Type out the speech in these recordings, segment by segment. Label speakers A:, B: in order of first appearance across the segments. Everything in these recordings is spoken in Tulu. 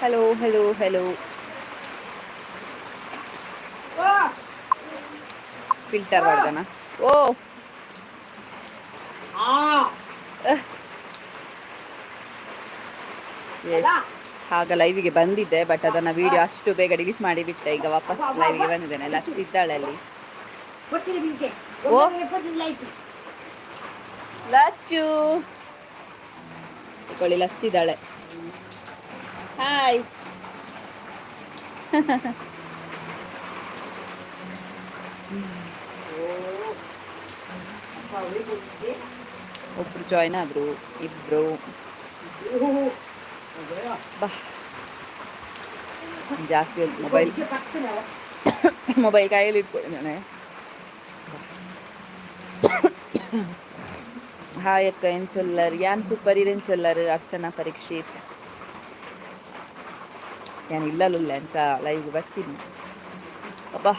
A: Hello hello hello. Filter ಪಾಡ್ದನ. ಓ, ಎಸ್, ಆಗ ಲೈವಿಗೆ ಬಂದಿದ್ದೆ, ಬಟ್ ಅದನ್ನ ವಿಡಿಯೋ ಅಷ್ಟು ಬೇಗ ಡಿಲೀಟ್ ಮಾಡಿ ಬಿಟ್ಟೆ. ಈಗ ವಾಪಸ್ ಲೈವಿಗೆ ಬಂದಿದ್ದೇನೆ. ಲಚ್ಚಿದ್ದಾಳೆ ಅಲ್ಲಿ. ಓ ಲಚ್ಚು, ಇಕೊಳ್ಳಿ, ಲಚ್ಚಿದ್ದಾಳೆ. ಹಾಯ್. ಒಬ್ರು ಜಾಯ್ನ್ ಆದ್ರು, ಇಬ್ರು. ಬಾ, ಜಾಸ್ತಿ ಮೊಬೈಲ್ ಮೊಬೈಲ್ ಕೈಯಲ್ಲಿ ಇಟ್ಕೊಂಡಿದ್ದಾನೆ. ಹಾಯ್ ಅಕ್ಕ, ಎಂಚೊಲ್ಲರ್? ಯಾನ್ ಸೂಪರ್, ಇರೆನ್ ಚೊಲ್ಲರ್? ಅರ್ಚನಾ ಪರೀಕ್ಷಿತ್. ಯಾನ್ ಇಲ್ಲಲುಲ್ಲೆ, ಅಂಚ ಲೈವ್ ಬರ್ತೀನಿ. ಅಬ್ಬಾ,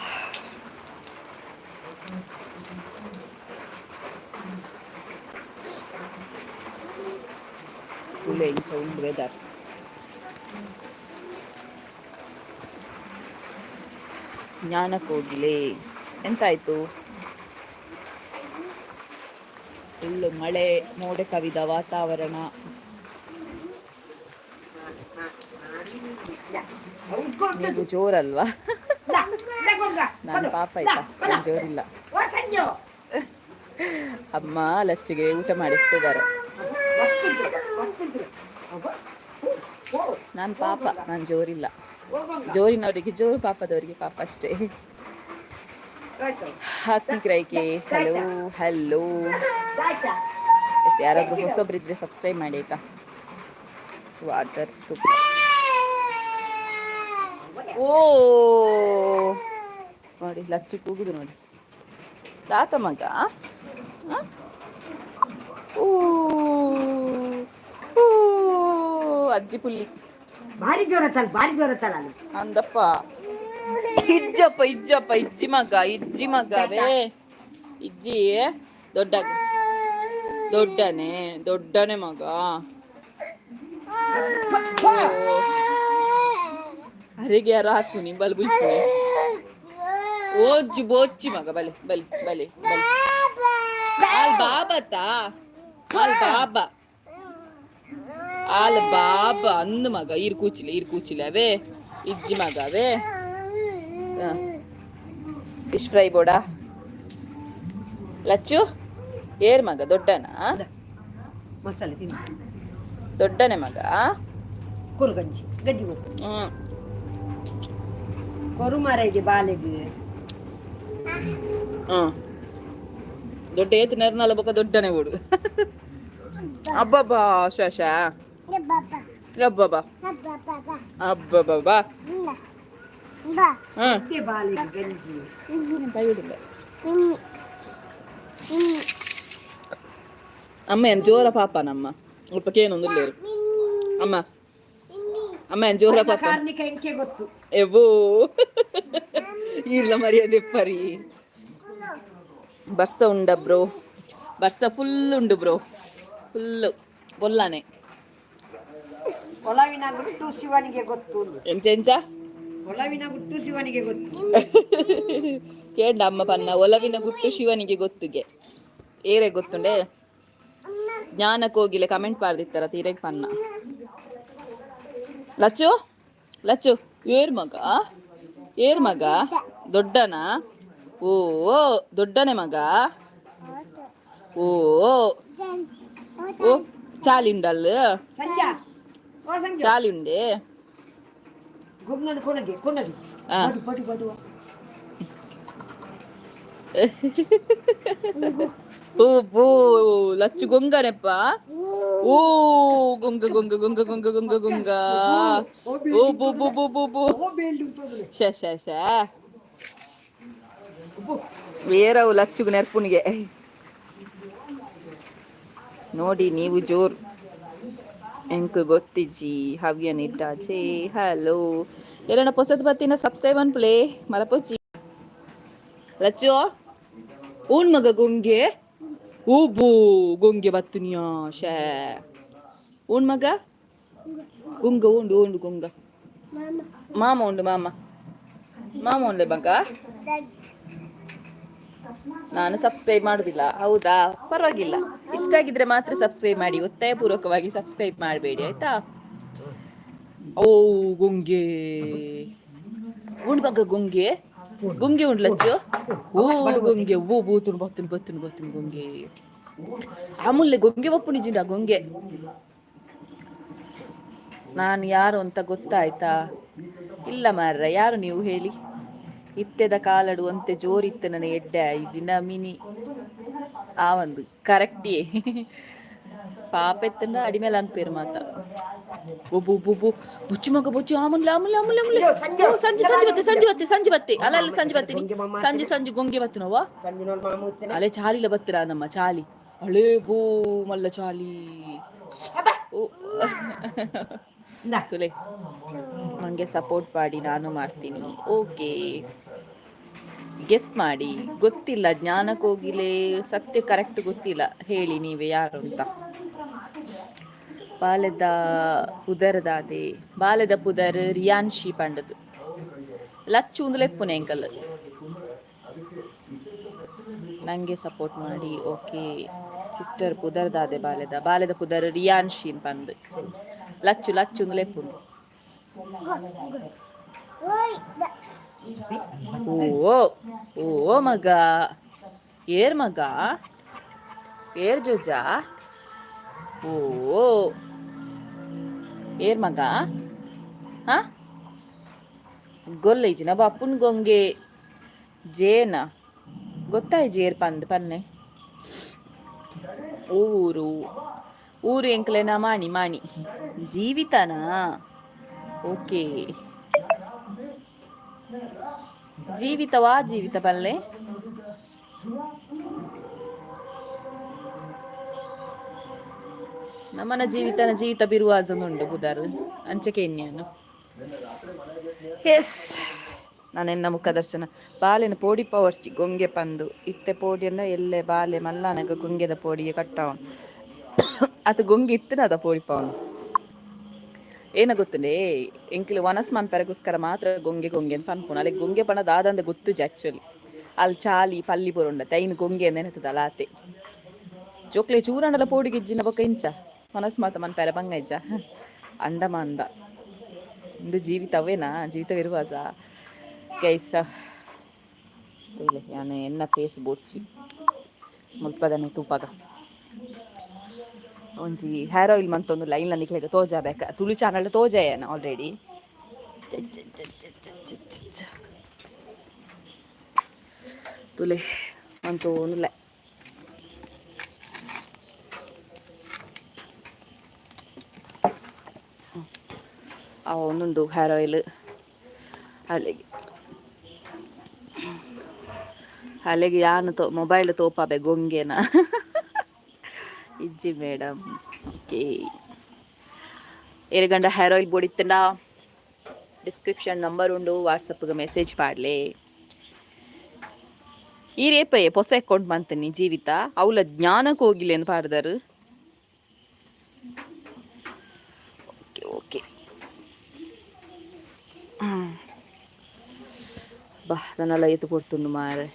A: ತುಲೆ ಇಂಚ ಉಂಡು ವೆದರ್. ಜ್ಞಾನಕ್ಕೋಗಿಲೆ ಎಂತಾಯ್ತು? ಫುಲ್ಲು ಮಳೆ, ಮೋಡ ಕವಿದ ವಾತಾವರಣ. ನೀವು ಜೋರಲ್ವಾ? ನಾನು ಪಾಪ ಆಯ್ತಾ, ನಾನು ಜೋರಿಲ್ಲ. ಅಮ್ಮ ಲಚ್ಚಿಗೆ ಊಟ ಮಾಡಿಸ್ತಿದ್ದಾರೆ. ನಾನು ಪಾಪ, ನಾನು ಜೋರಿಲ್ಲ. ಜೋರಿನವರಿಗೆ ಜೋರು, ಪಾಪದವರಿಗೆ ಪಾಪ ಅಷ್ಟೇ. ಆತ್ಮಿಕ್ ರೈಕೆ, ಹಲೋ ಹಲೋ. ಎಸ್, ಯಾರಾದರೂ ಹೊಸೊಬ್ರು ಇದ್ರೆ ಸಬ್ಸ್ಕ್ರೈಬ್ ಮಾಡಿ ಆಯ್ತಾ? Water super. ಓ, ನೋಡಿ, ಲಚ್ಚು ಕೂಗುದು ನೋಡಿ. ತಾತ ಮಗ. ಓ ಊ, ಅಜ್ಜಿ ಪುಲ್ಲಿ.
B: ಭಾರಿ ಜೋರ ತಲ್ಲ, ಭಾರಿ ಜೋರ ತಲ್ಲ.
A: ಅಂದಪ್ಪ, ಇಜ್ಜಪ್ಪ ಇಜ್ಜಪ್ಪ, ಇಜ್ಜಿ ಮಗ, ಇಜ್ಜಿ ಮಗವೇ, ಇಜ್ಜಿ. ದೊಡ್ಡ ದೊಡ್ಡನೆ, ದೊಡ್ಡನೆ ಮಗ. ಅರೆಗೆ ಯಾರು ಹಾಕು ನಿಂಬಲ್ ಬುಲ್ಪುನಿ. ಓಜ್ಜು ಬೋಚ್ಚಿ ಮಗ, ಬಲೆ ಬಲೆ ಬಲೆ ಬಲೆ. ಆಲ್ ಬಾಬತ್ತಾ, ಆಲ್ ಬಾಬಾ, ಆಲ್ ಬಾಬಾ ಅಂದು ಮಗ. ಈರ್ ಕೂಚಿಲೆ, ಈರ್ ಕೂಚಿಲೆ ಅವೇ, ಇಜ್ಜಿ ಮಗ ಅವೇ. ಫಿಶ್ ಫ್ರೈ ಬೋಡಾ ಲಚ್ಚು? ಏರ್ ಮಗ, ದೊಡ್ಡನಾ?
B: ಮಸಾಲೆ ತಿನ್ನು.
A: ದೊಡ್ಡನೆ ಮಗ.
B: ಕೊರು ಗಂಜಿ, ಗಂಜಿ ಕೊರು. ಕೊರು ಮಾರಾಯ್ಗೆ, ಬಾಲೆಗೆ.
A: ದೊಡ್ಡ ಏತ್ ನೆರ್ನಲ ಬೊಕ ದೊಡ್ಡನೆ ಓಡು. ಅಬ್ಬಬ್ಬಾ, ಶಾಶ, ಅಬ್ಬಬ್ಬಾ, ಅಬ್ಬಬ್ಬಾ.
B: ಬಾಲೆಗೆ ಗಂಜಿ.
A: ಅಮ್ಮ ಏನು ಜೋರ ಪಾಪ ನಮ್ಮ ಉಳ್ಪಕ್ಕೇನೊಂದಿಲ್ಲೇರು ಅಮ್ಮ. ಅಮ್ಮ ಏನು ಜೋರ ಪಾಪ.
B: ಕಾರ್ನಿಕ ಎಂಕೆ ಗೊತ್ತು.
A: ಎವ್ವೋ, ಇಲ್ಲ ಮರ್ಯಾದೆ ಪರಿ. ಬರ್ಸ ಉಂಡ ಬ್ರೋ? ಬರ್ಸ ಫುಲ್ ಉಂಡು ಬ್ರೋ, ಫುಲ್ಲು ಬೊಲ್ಲಾನೆ.
B: ಒಲವಿನ ಗುಟ್ಟು ಶಿವನಿಗೆ ಗೊತ್ತು.
A: ಎಂಚ ಎಂಚ?
B: ಒಲವಿನ ಗುಟ್ಟು ಶಿವನಿಗೆ ಗೊತ್ತು.
A: ಕೇಂಡ ಅಮ್ಮ ಪನ್ನ, ಒಲವಿನ ಗುಟ್ಟು ಶಿವನಿಗೆ ಗೊತ್ತುಗೆ. ಏರೆ ಗೊತ್ತುಂಡೆ? ಜ್ಞಾನಕ್ಕೆ ಹೋಗಿಲ್ಲ, ಕಮೆಂಟ್ ಪಾಡ್ದಿತ್ತಾರ ತೀರೆಗ್ ಪನ್ನ. ಲಚ್ಚು ಲಚ್ಚು, ಏರ್ ಮಗ, ಏರ್ ಮಗ, ದೊಡ್ಡನಾ? ಓ ದೊಡ್ಡನೆ ಮಗ. ಓ ಓ, ಚಾಲಿ ಉಂಡಲ್ಲ?
B: ಸಂಜಾ, ಓ ಸಂಜಾ.
A: ಚಾಲಿ ಉಂಡೆ.
B: ಗುಮ್ನನ ಕೊನಗೆ ಕೊನಗೆ. ಬಡು ಬಡು ಬಡು.
A: ಓ ಬೋ, ಲಚ್ಚು ಗೊಂಗನೆಪ್ಪ. ಓ ಗೊಂಗ ಗೊಂಗ ಗೊಂಗ ಗೊಂಗ ಗೊಂಗ ಗೊಂಗ. ಓ ಬೋ ಬೋ ಬೋ ಬೋ ಬೋ.
B: ಓ ಬೇಲ್ಡು ತೋದಲೆ.
A: ಶ ಶ ಶ, ಬೇರವು ಲಚ್ಚುಗು ನೆರ್ಪುನಿಗೆ ನೋಡಿ ನೀವು ಜೋರ್. ಎಂಕ್ ಗೊತ್ತಿಜ್ಜಿ ಹವ್ಯ ನಿಟ್ಟಾಚೆ. ಹಲೋ, ಏರನ ಪೊಸತ್ ಬತ್ತಿನ ಸಬ್ಸ್ಕ್ರೈಬ್ ಅನ್ಪ್ಲೆ ಮರಪೊಚ್ಚಿ. ಲಚ್ಚು, ಊನ್ ಮಗ, ಗುಂಗೆ. ಓಬೋ ಗೊಂಗೆ ಬತ್ತುನಿಯಾ ಶೇ. ಓಣ್ ಮಗ ಗೊಂಗ ಓಂಡು ಓಂಡು ಗೊಂಗ ಮಾಮ ಉಂಡು ಮಾಮ ಮಾಮ ಉಂಡೆ ಮಗ. ನಾನು ಸಬ್ಸ್ಕ್ರೈಬ್ ಮಾಡುದಿಲ್ಲ, ಹೌದಾ? ಪರವಾಗಿಲ್ಲ, ಇಷ್ಟ ಆಗಿದ್ರೆ ಮಾತ್ರ ಸಬ್ಸ್ಕ್ರೈಬ್ ಮಾಡಿ, ಒತ್ತಾಯಪೂರ್ವಕವಾಗಿ ಸಬ್ಸ್ಕ್ರೈಬ್ ಮಾಡಬೇಡಿ, ಆಯ್ತಾ? ಓ ಗೊಂಗೆ ಉಂಡು ಮಗ, ಗೊಂಗೆ ಗೊಂಗೆ ಉಂಡ್ಲಚ್ಚು. ಓ ಗೊಂಗೆ, ಓ ಬೂತುನು ಬತ್ತುನು ಬತ್ತುನು ಬತ್ತುನು ಗೊಂಗೆ. ಆಮೂಲ್ಯ ಗೊಂಗೆ ಬಪ್ಪು ನಿಜಿಂಡ ಗೊಂಗೆ. ನಾನು ಯಾರು ಅಂತ ಗೊತ್ತಾಯ್ತಾ? ಇಲ್ಲ ಮಾರ್ರ, ಯಾರು ನೀವು ಹೇಳಿ? ಇತ್ತೆದ ಕಾಲಡು ಅಂತೆ ಜೋರಿತ್ತೆ ನನ್ನ ಎಡ್ಡೆ ಇಜಿನ ಮಿನಿ. ಆ ಒಂದು ಕರೆಕ್ಟಿಯೇ ಪಾಪ ಎತ್ತಂಡ ಅಡಿಮೇಲೆ ಅನ್ಪೇರು ಮಾತ. ಒಬ್ಬ ಒಬ್ಬ ಬುಚ್ಚು ಮಗ ಬುಚ್ಚು. ಆಮುಲ್ಲ ಆಮುಲ್ಲ ಆಮುಲ್ಲ ಆಮುಲ್ಲ.
B: ಸಂಜು.
A: ಓ, ಸಂಜು ಸಂಜು ಬತ್ತೆ ಸಂಜು ಬತ್ತೆ ಸಂಜು ಬತ್ತೆ ಅಲ್ಲ ಅಲ್ಲ ಸಂಜು ಬತ್ತೀನಿ.
B: ಗೊಂಗೆ ಮಾಮ.
A: ಸಂಜು ಸಂಜು ಗೊಂಗೆ ಬತ್ತನವ.
B: ಸಂಜು ಮಾಮ ಉತ್ತನೆ.
A: ಅಲೆ ಚಾಲಿಲ ಬತ್ತಿರ ನಮ್ಮ ಚಾಲಿ ಅಳೆ ಬೋ ಮಲ್ಲ ಚಾಲಿ. ಓ.
B: ಇಂದಾ.
A: ತುಲೆ ನನಗೆ ಸಪೋರ್ಟ್ ಮಾಡಿ, ನಾನು ಮಾಡ್ತೀನಿ. ಓಕೆ, ಗೆಸ್ ಮಾಡಿ. ಗೊತ್ತಿಲ್ಲ ಜ್ಞಾನಕ್ಕೋಗಿಲೆ ಸತ್ಯ ಕರೆಕ್ಟ್ ಗೊತ್ತಿಲ್ಲ, ಹೇಳಿ ನೀವೇ ಯಾರು ಅಂತ. ಬಾಲೆದ ಪುದರ್ದಾದೆ? ಬಾಲೆದ ಪುದರ್ ರಿಯಾನ್ಶಿ ಪಂಡದು. ಲಚ್ಚು ಒಂದು ಲೆಪ್ಪುನೆ ಅಂಕಲ್. ನಂಗೆ ಸಪೋರ್ಟ್ ಮಾಡಿ. ಓಕೆ ಸಿಸ್ಟರ್, ಪುದರ್ದಾದೆ ಬಾಲೆದ? ಬಾಲೆದ ಪುದರ್ ರಿಯಾನ್ಶಿನ್ ಪಂದ್. ಲಚ್ಚು ಲಚ್ಚು ಒಂದು ಲೆಪ್ಪುನು. ಓ ಓ ಮಗ, ಏರ್ ಮಗ, ಏರ್ ಜೋಜಾ. ಓ ಏರ್ ಮಗ. ಹಾ ಗೊಲ್ಲ ಇಜಿನ ಬಾಪುನ್ ಗೊಂಗೆ ಜೇನ ಗೊತ್ತಾಯ್ ಜೇರ್ ಪಂದ್ ಪನ್ನೆ. ಊರು ಊರು ಎಂಕ್ಲೆನ ಮಾಣಿ ಮಾಣಿ. ಜೀವಿತನಾ? ಓಕೆ, ಜೀವಿತವಾ ಜೀವಿತ ಪಲ್ಲೆ. ನಮ್ಮನ ಜೀವಿತನ ಜೀವಿತ ಬಿರುವಾಜನುಂಡು ಬುದಾರು ಅಂಚಕೆ ಇನ್ಯಾನು. ಎಸ್, ನಾನೆನ್ನ ಮುಖ ದರ್ಶನ ಬಾಲೆನ ಪೋಡಿ ಪವರ್ಚಿ ಗೊಂಗೆ ಪಂದು ಇತ್ತೆ ಪೋಡಿಯನ್ನ ಎಲ್ಲೆ ಬಾಲೆ ಮಲ್ಲಾನಗ ಗೊಂಗೆದ ಪೋಡಿಗೆ ಕಟ್ಟವನು ಅದು ಗೊಂಗೆ ಇತ್ತನ ಅದ ಪೋಡಿ ಪವನು ಏನ ಗೊತ್ತುಂಡೆ. ಎಂಕ್ಲು ವನಸ್ ಮನ್ಪೆರಗೋಸ್ಕರ ಮಾತ್ರ ಗೊಂಗೆ ಗೊಂಗೆ ಅಂತ ಪನ್ಪುನ. ಅಲ್ಲಿ ಗೊಂಗೆ ಪಣ ದಾದಂದ ಗೊತ್ತುಜಿ ಆಕ್ಚುಲಿ. ಅಲ್ಲಿ ಚಾಲಿ ಪಲ್ಲಿ ಪುರುಂಡ ತೈನ್ ಗೊಂಗೆ ನೆನತದಲ್ಲ ಆತೆ. ಜೋಕ್ಲೆ ಚೂರಂಡಲ ಪೋಡಿಗಿಜ್ಜಿನ ಬೊಕ ಇಂಚ ಮನಸ್ ಮಾತ ಮನ್ಪೆರ ಬಂಗ ಇಜ್ಜ ಅಂಡಮಾನ್ದ ಇಂದು ಜೀವಿತವೇನಾ ಜೀವಿತವಿರುವಾಜ ಗೈಸ. ತೂಲೆ ಯಾನ್ ಎನ್ನ ಫೇಸ್ ಬೋಡ್ಚಿ ಮುಲ್ಪದನೆ ತೂಪಾಗ ಒಂಜಿ ಹೇರ್ ಆಯಿಲ್ ಮಂತೊಂದು ಲೈನ್ ನಿಕ್ಲೆಗ್ ತೋಜಾಬೇಕ. ತುಳು ಚಾನಲ್ ತೋಜಾಯನ ಆಲ್ರೆಡಿ. ತುಲೆ ಮಂತೊಂದುಲ್ಲೆ. ಆ ಒಂದುಂಡು ಹೇರ್ ಆಯಿಲ್. ಅಲ್ಲಿಗೆ ಅಲ್ಲಿಗೆ ಯಾನ್ ತೋ ಮೊಬೈಲ್ ತೋಪಾಬೆ ಗೊಂಗೆನ ಇಜ್ಜಿ ಮೇಡಮ್. ಓಕೆ, ಏರೆಗಂಡ ಹೇರ್ ಆಯಿಲ್ ಬೋಡಿತ್ತಂಡ ಡಿಸ್ಕ್ರಿಪ್ಷನ್ ನಂಬರ್ ಉಂಡು, ವಾಟ್ಸಪ್ಗೆ ಮೆಸೇಜ್ ಪಾಡ್ಲೆ. ಈ ರೇಪಯ್ಯ ಪೊಸ ಅಕೌಂಟ್ ಮಂತನಿ ಜೀವಿತ ಅವಲ ಜ್ಞಾನಕ್ಕೆ ಹೋಗಿಲ್ಲ ಎಂದು ಪಾಡ್ದರು. ಓಕೆ ಓಕೆ, ಬಾ ನನ್ನೆಲ್ಲ ಎತ್ತು ಕೊಡ್ತುಂಡು ಮಾರೆ.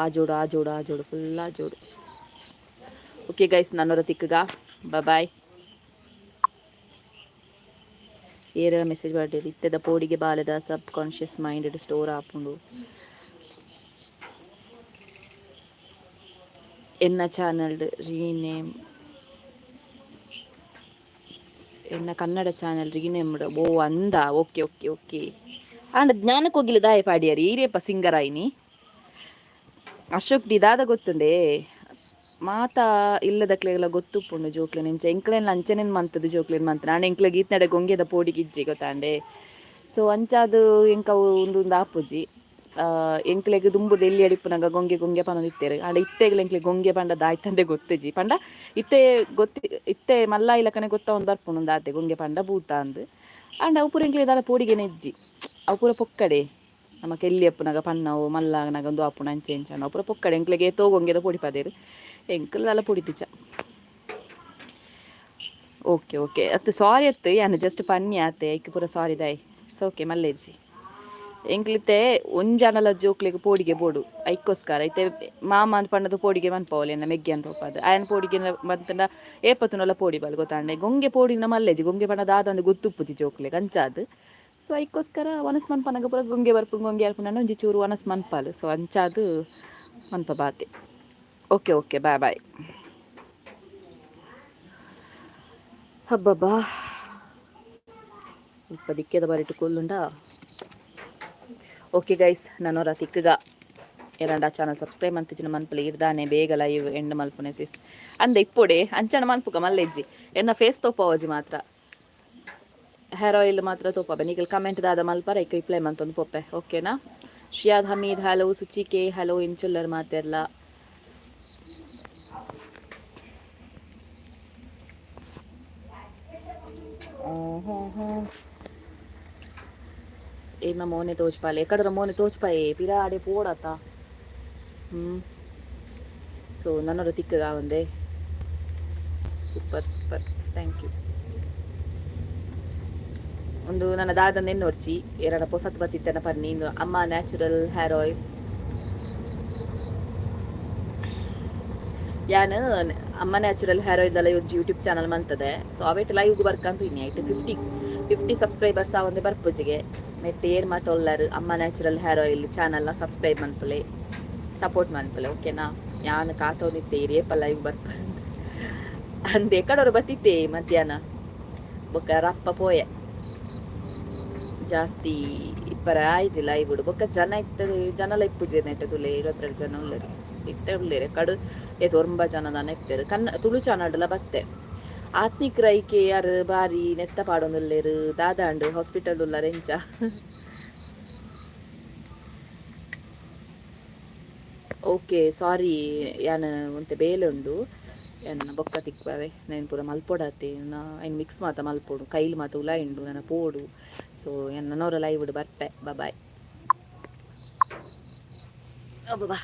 A: ಆ ಜೋಡು ಆ ಜೋಡು ಆ ಜೋಡು ಫುಲ್ ಆ ಜೋಡು. ಓಕೆ ಗೈಸ್, ನನ್ನೊರ ತಿಕ್ಕಗ. ಬಾಯ್. ಏರೆಲ್ಲ ಮೆಸೇಜ್ ಮಾಡಿರಿ? ಇತ್ತೆದ ಪೋಡಿಗೆ ಬಾಲೆದ ಸಬ್ ಕಾನ್ಷಿಯಸ್ ಮೈಂಡ್ ಸ್ಟೋರ್ ಆಪುಂಡು. ಎನ್ನ ಚಾನಲ್ ರೀನೇಮ್, ಎನ್ನ ಕನ್ನಡ ಚಾನಲ್ ರೀನೇಮ್. ಓ ಅಂದ. Okay okay okay. ಆಂಡ ಜ್ಞಾನಕ್ಕೆ ಹೋಗಿಲ್ಲ ದಾಯ ಪಾಡಿಯರಿ ಈರೇಪ ಸಿಂಗರಾಯಿನಿ ಅಶೋಕ್ ಡಿ ದಾದ ಗೊತ್ತುಂಡೆ. ಮಾತಾ ಇಲ್ಲದಕ್ಲೆಗೆಲ್ಲ ಗೊತ್ತುಪ್ಪುಂಡು ಜೋಕ್ಲೆ ನಿಂಚ ಎಂಕ್ಲೆನ್ ಅಂಚನೆನ್ ಮಂತದ ಜೋಕ್ಲೆನ್ ಮಂತ ನಾನು ಎಂಕ್ಲೆ ಗೀತ್ನಡೆ ಗೊಂಗೆದ ಪೋಡಿಗೆ ಇಜ್ಜಿ ಗೊತ್ತಾಂಡೆ. ಸೊ ಅಂಚಾದು ಎಂಕ ಉಂದು ಉಂದು ಆಪುಜಿ. ಎಂಕ್ಲೆಗ್ ದುಂಬುದ ಎಲ್ಲಿ ಅಡಿಪುನಗ ಗೊಂಗೆ ಗೊಂಗೆ ಪನೊಂದು ಇತ್ತೆರ್. ಆಂಡ ಇತ್ತೆಗ್ಲ ಎಂಕ್ಲೆ ಗೊಂಗೆ ಪಂಡ ದಾಯ್ತಂದೆ ಗೊತ್ತುಜಿ. ಪಂಡ ಇತ್ತೆ ಗೊತ್ತಿ ಇತ್ತೆ ಮಲ್ಲ ಇಲಕನೆ ಗೊತ್ತ ಒಂದು ಬರ್ಪುಂಡು ಆತೆ ಗೊಂಗೆ ಪಂಡ ಭೂತ ಅಂದ್. ಆಂಡ ಅವು ಪೂರ ಎಂಕ್ಲೆ ದಾಲ ಪೋಡಿಗೆನೆ ಇಜ್ಜಿ, ಅವು ಪೂರ ಪೊಕ್ಕಡೆ. ನಮಕ್ ಎಲ್ಲಿ ಅಪ್ಪುನಗ ಪನ್ನವು ಮಲ್ಲಾಗನಾಗ ಒಂದು ಆಪುನ ಅಂಚೆ ಇಂಚ ಪೂರ ಪೊಕ್ಕಡೆ ಎಂಕ್ಲೆಗೆ ಏತೋ ಗೊಂಗೆದ ಪೊಡಿಪದೇರು ಎಂಕಲ್ ದಾಲ ಪೊಡಿತಿಚ. ಓಕೆ ಓಕೆ ಅತ್ತು ಸಾರಿ ಅತ್ತು ಯಾನ್ ಜಸ್ಟ್ ಪನ್ನಿ ಆತೆ ಐಕ್ ಪೂರ ಸಾರಿ ದಾಯ್. It's okay ಮಲ್ಲೇಜಿ. ಎಂಕ್ಲಿತ್ತೆ ಒಂಜಾನಲ ಜೋಕ್ಲೆಗ್ ಪೋಡಿಗೆ ಬೋಡು ಐಕ್ಕೋಸ್ಕರ. ಐತೆ ಮಾಮ ಅಂದ್ ಪಂಡದು ಪೋಡಿಗೆ ಮನ್ಪವಲೆ ಎನ್ನ ಮೆಗ್ಗೆ ಅಂತ ಒಪ್ಪದು ಆಯನ ಪೋಡಿಗೆ ಬಂತಂಡ ಏಪತ್ತುನಲ ಪೋಡಿ ಬಲ್ ಗೊತ್ತಾಂಡೆ. ಗೊಂಗೆ ಪೋಡಿನ ಮಲ್ಲೇಜಿ ಗೊಂಗೆ ಪಂಡ ದಾದ ಗೊತ್ತುಪ್ಪುಜಿ ಜೋಕ್ಲೆಗ್ ಅಂಚಾದ್. ಸೊ ಐಕ್ಕೋಸ್ಕರ ವನಸ್ ಮನ್ಪನಗ ಪೂರ ಗೊಂಗೆ ಬರ್ಪು ಗೊಂಗೆ ಅರ್ಪುನ ಒಂಜಿ ಚೂರು ವನಸ್ ಮನ್ಪಾಲು. ಸೊ ಅಂಚಾದ್ ಮನ್ಪ ಬಾತೆ. Okay okay bye bye. ಹಬ್ಬಬ್ಬಾ ಇಪ್ಪ ದಿಕ್ಕೆದ ಬರಿಟು ಕುಲ್ಲುಂಡ. ಓಕೆ ಗೈಸ್, ನನೊರ ತಿಕ್ಕಗ ಎರಂಡ ಚಾನಲ್ ಸಬ್ಸ್ಕ್ರೈಬ್ ಮಂತಿಜಿನ ಮನ್ಪುಲೆ. ಇರ್ದಾನೆ ಬೇಗ ಲೈವ್ ಎಂಡ್ ಮಲ್ಪುನೆ ಸಿಸ್ ಅಂದೆ ಇಪ್ಪೊಡೆ ಅಂಚನ ಮನ್ಪುಗ ಮಲ್ಲೆಜ್ಜಿ. ಎನ್ನ ಫೇಸ್ ತೋಪವಜಿ ಮಾತ್ರ, ಹೇರ್ ಆಯಿಲ್ ಮಾತ್ರ ತೋಪಬೆ. ನೀಕಲ್ ಕಮೆಂಟ್ ದಾದ ಮಲ್ಪರ ಐಕ್ ರಿಪ್ಲೈ ಮಂತೊಂದು ಪೊಪ್ಪೆ, ಓಕೆನಾ? Shiyad Hameed hello, Suchi K hello, ಇಂಚುಲ್ಲರ್ ಮಾತೆರ್ಲ. ಏನ ಮೋನೆ ತೋಚ್ಪಾಲೆ ಎಕಡರ ಮೋನೆ ತೋಚ್ಪಾಯೆ ಪಿರಾಡೆ ಪೋಡತ. ಸೊ ನನ್ನೊರ ತಿಕ್ಕಗ ಒಂದೇ. Super super, thank you. ಒಂದು ನನ್ನ ದಾದ ನೆನ್ನೊರ್ಚಿ ಎರಡ ಪೊಸತ್ ಬತ್ತಿತ್ತನ ಪನ್ನಿ. ಇಂದು ಅಮ್ಮ ನ್ಯಾಚುರಲ್ ಹೇರ್ ಆಯಿಲ್. ಯಾನ್ ಅಮ್ಮ ನ್ಯಾಚುರಲ್ ಹೇರ್ ಆಯಿಲ್ ದಲ ಒಂಜಿ ಯೂಟ್ಯೂಬ್ ಚಾನಲ್ ಮಂತದೆ. ಸೊ ಅವೇಟ್ ಲೈವ್ ಬರ್ಕಂತ ಇನ್ನಿ ಐಟ್ 50 50 ಸಬ್ಸ್ಕ್ರೈಬರ್ಸ್ ಒಂದೇ ಬರ್ಪುಜಿಗೆ. ನೆಟ್ ಏರ್ ಮಾತೊಲ್ಲರು ಅಮ್ಮ ನ್ಯಾಚುರಲ್ ಹೇರ್ ಆಯಿಲ್ ಚಾನಲ್ನ ಸಬ್ಸ್ಕ್ರೈಬ್ ಮನ್ಪುಲೆ, ಸಪೋರ್ಟ್ ಮನ್ಪುಲೆ, ಓಕೆನಾ? ಯಾನ್ ಕಾತೊಂದಿತ್ತೆ ಏಪ ಲೈವ್ ಬರ್ಪಂದ್ ಅಂದೆ. ಕಡೋರು ಬತ್ತಿತ್ತೆ ಮಧ್ಯಾಹ್ನ ಬೊಕ್ಕ ರಪ್ಪ ಪೋಯೆ. ಜಾಸ್ತಿ ಇಪ್ಪರ ಆಯ್ಜಿ ಲೈವ್. ಬೊಕ್ಕ ಜನ ಇತ್ತ ಜನಲ ಇಪ್ಪುಜೆ ನೆಟ್ಟ ತುಲೆ. 22 ಜನ ಉಲ್ಲೆರ್ ಇತ್ತೆ ಉಲ್ಲೆರ್. ಕಡು ಏತ್ ಒರ್ಂಬ ಜನ ದಾನ ಇತ್ತೆರ್. ಕನ್ನ ತುಳು ಚಾನಲ್ಡ್ಲ ಬತ್ತೆ. ಆತ್ಮಿಕ್ ರೈಕೆ ಯಾರ್ ಬಾರಿ ನೆತ್ತ ಪಾಡೊಂದುಲ್ಲೆರ್. ದಾದಾಂಡ್ ಹಾಸ್ಪಿಟಲ್ ಉಲ್ಲರ್ ಎಂಚ? ಓಕೆ ಸಾರಿ, ಯಾನ್ ಒಂತೆ ಬೇಲೆ ಉಂಡು, ಯಾನ್ ಬೊಕ್ಕ ತಿಕ್ಪವೆ. నేను ಪೂರ ಮಲ್ಪೊಡಾತೆ ಐನ್ ಮಿಕ್ಸ್ ಮಾತ ಮಲ್ಪೊಡು, ಕೈಲ್ ಮಾತ ಉಲಾಯಿ ಉಂಡು, ನನ ಪೋಡು. ಸೊ ಯಾನ್ ನನೊರ ಲೈವ್ ಬರ್ಪೆ. ಬಾಯ್. ಅಬ್ಬಬ್ಬಾ.